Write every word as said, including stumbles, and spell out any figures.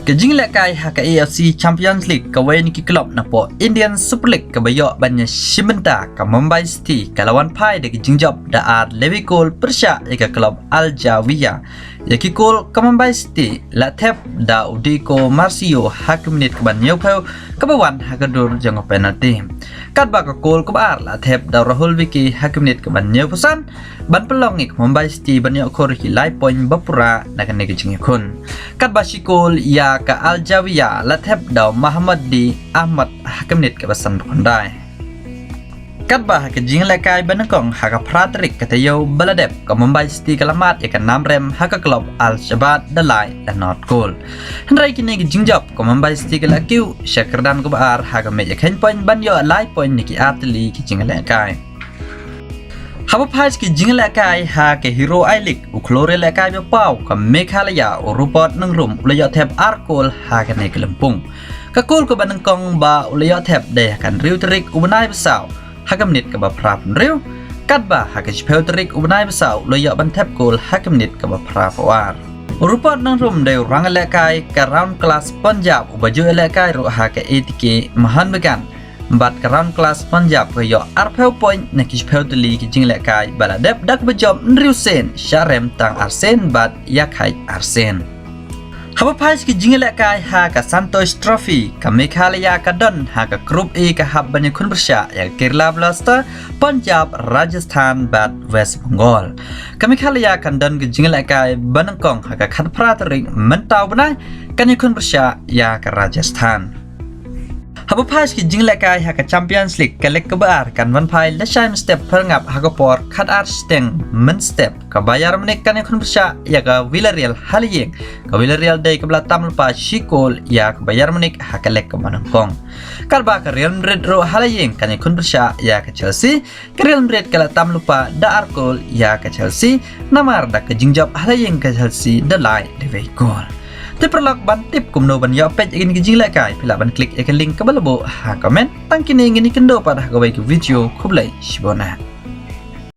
Ka jinglehkai ha ka A F C Champions League, kawei na ki club napoh Indian Super League kaba ïoh ban ïa shim bynta, ka Mumbai City, ka la wan phai da ka jingjop da ar lewi kol pyrshah ïa ka club Al Jawiya. Ïa ki kol ka Mumbai City la thep da u Diego Marcio ha ka minit kaba hynñiewphew, kaba wan ha ka dur jong ka penalty. Katba ka kol kaba ar la thep da u Rahul Vicky ha ka minit kaba hynñiewphew san, ban pynlong ïa ka Mumbai City ban ïoh khur ïa ki lai point ba pura na kane ka jingïakhun. Katba shi kol ïa ka Al Jawiya la thep da u Mohammad D Ahmad ha ka minit kaba sanphew khyndai. Katba ha ka jinglehkai ba nyngkong ha ka phra tarik ka taïew ba la dep, ka Mumbai City ka la mad ïa ka nam rem ha ka club Al Shahbad da lai la nod kol. Hynrei kine ki jingjop, ka Mumbai City ka la kiew sha kyrdan kaba ar ha ka mej ïakheiñ point ban ïoh lai point na ki ar tylli ki jinglehkai. Haba phai ki jinglehkai ha ka Hero I-League, u khlur ïalehkai ba paw ka Meghalaya, u Rupert Nongrum, u la ïoh thep ar kol ha kane ka lympung. Ka kol kaba nyngkong ba u la ïoh thep dei ha ka hynriew tarik u bnai ba saw ha ka minit kaba phraphew hynriew. Katba ha ka shiphew tarik u bnai ba saw u la ïoh ban thep kol ha ka minit kaba phraphew ar. U Rupert Nongrum dei u rang ïalehkai ka Crown Class Punjab, uba ju ïalehkai ruh ha ka A T K Mohun Bagan. Bad ka Crown Class Punjab ka ïoh arphew point na ki shiphew tylli ki jinglehkai ba la dep, da kaba jop hynriew sien, shah rem tang ar sien bad ïakhait ar sien. Haba phai ki jinglehkai ha ka Santosh Trophy, ka Meghalaya ka don ha ka Group A, ka hap ban ïakhun pyrshah ïa ka Kerala Blaster, Punjab, Rajasthan bad West Bengal. Ka Meghalaya kan don ka jinglehkai ba nyngkong ha ka khatphra tarik mynta u bnai, kan ïakhun pyrshah ïa ka Rajasthan. Haba phai ki jinglehkai ha ka Champions League, ka leg kaba ar kan wan phai lashai mynstep phyrngap ha ka por khatar shiteng mynstep. Ka Bayern Munich kan ïakhun pyrshah ïa ka Villarreal ha la ïing. Ka Villarreal dei kaba la tam lypa shi kol ïa ka Bayern Munich ha ka leg kaba nyngkong. Katba ka Real Madrid ruh ha la ïing kan ïakhun pyrshah ïa ka Chelsea. Ka Real Madrid ka la tam lypa da ar kol ïa ka Chelsea, namar da ka jingjop ha la ïing ka Chelsea da lai da wei kol. Te paralok, ban tip kumno ban ïoh peit ïa kine ki jinglehkai, phi lah ban klik ïa ka link kaba la buh ha comment. Tang kine, ngin ïakynduh pat ha kawei ka video. Khublei shibun.